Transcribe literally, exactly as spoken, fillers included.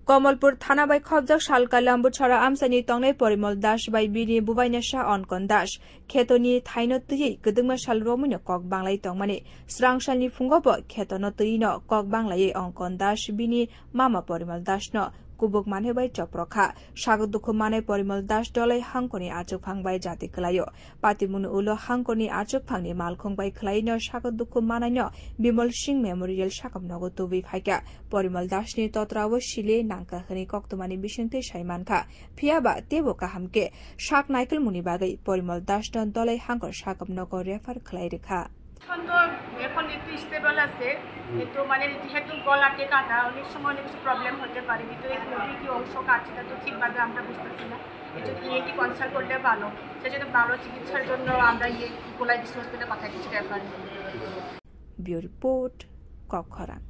Komolpur thana bai khobjak Salkaila Ambutsara amchaini tongnai Porimol Das bai bini bubainasa Onkon Das khetoni thaino twiwi kwdwkma sal romwino kok banglai tongmani swrang salni phungo bo khetono twino kok banglaiwi Onkon Das bini mama Porimol Dasno kubuk manwi bai choprokha. Sak dukhu manai Porimol Das dolai hangkoni achukphang bai jati kwlaio. Patimungni ulo hangkoni achukphangni malkhung bai khwlaino sak dukhu manaino Bimal Singh Memorial sakam nogo tubui phaikha. Porimol Dasni totrao sili nangkha hwnwi koktwmani bisingtwi sai mankha. Phiyaba teibo kaham khe sak naikolmungni bagwi Porimol Dasno dolai hangkor sakam nogo refer khwlai rwkha. এখন তো এখন একটু স্টেবল আছে, কিন্তু মানে যেহেতু গলাতে কাটা, অনেক সময় অনেক কিছু প্রবলেম হতে পারে, ভিতরে কি কি অংশ কাটছে, তা তো ঠিকভাবে আমরা বুঝতেছি না। এই জন্য ইএনটি কনসাল্ট করলে ভালো। সেই জন্য ভালো চিকিৎসার জন্য আমরা ইয়ে ইকোলাই বিশ্ব হসপিটাল পাঠাই দিচ্ছি রেফার। Bureau Report, Kokkhorang.